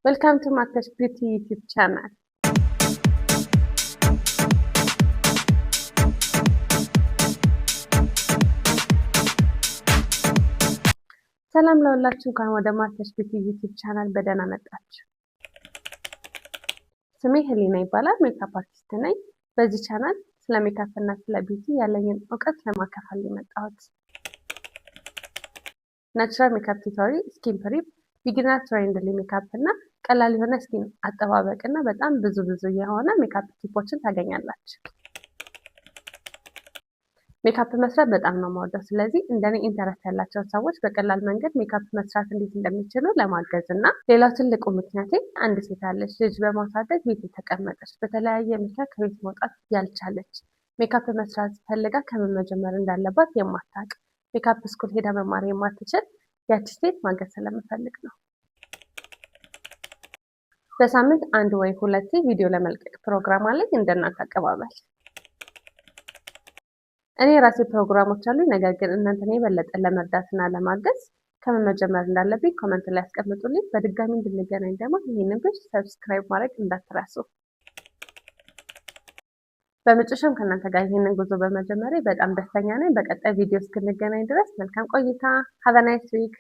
Welcome to Marta's Beauty YouTube channel. ሰላም ለሁላችሁ፣ እንኳን ወደ ማርታስ Beauty YouTube channel በደህና መጣችሁ። ስሜ ህሊና ይባላል። Makeup artist ነኝ። በዚህ ቻናል ስለ ሜካፕ እና ስለ beauty ያለኝን እውቀት ለማካፈል የመጣሁት። Natural makeup tutorial፣ skin prep፣ beginner friendly makeup እና ቀላል የሆነ skin አጠባበቅ እና በጣም ብዙ ብዙ የሆነ makeup tip ኦችን ታገኛላችሁ። ሜካፕ መስራት በጣም ነው የምወደው። ስለዚህ እንደኔ interest ያላቸውን ሰዎች በቀላል መንገድ ሜካፕ መስራት እንዴት እንደሚችሉ ለማገዝ እና ሌላው ትልቁ ምክንያቴ አንድ ሴት አለች፣ ልጅ በማሳደግ ቤት የተቀመጠች፣ በተለያየ ምክንያት ከቤት መውጣት ያልቻለች፣ ሜካፕ መስራት ፈልጋ ከምን መጀመር እንዳለባት የማታውቅ፣ makeup school ሄዳ መማር የማትችል ያቺ ሴት ማገዝ ስለምፈልግ ነው። በሳምንት አንድ ወይ ሁለቴ ቪዲዮ ለመልቀቅ ፕሮግራም አለኝ። እንደናንተ አቀባበል እኔ የራሴ ፕሮግራሞች አሉኝ። ነገር ግን እናንተን የበለጠ ለመርዳትና ለማገዝ ከምን መጀመር እንዳለብኝ comment ላይ ያስቀምጡልኝ። በድጋሚ እንድንገናኝ ደግሞ ይህንን page subscribe ማድረግ እንዳትረሱ። በመጨረሻም ከእናንተ ጋር ይህንን ጉዞ በመጀመሬ በጣም ደስተኛ ነኝ። በቀጣይ ቪዲዮ እስክንገናኝ ድረስ መልካም ቆይታ። Have a nice week.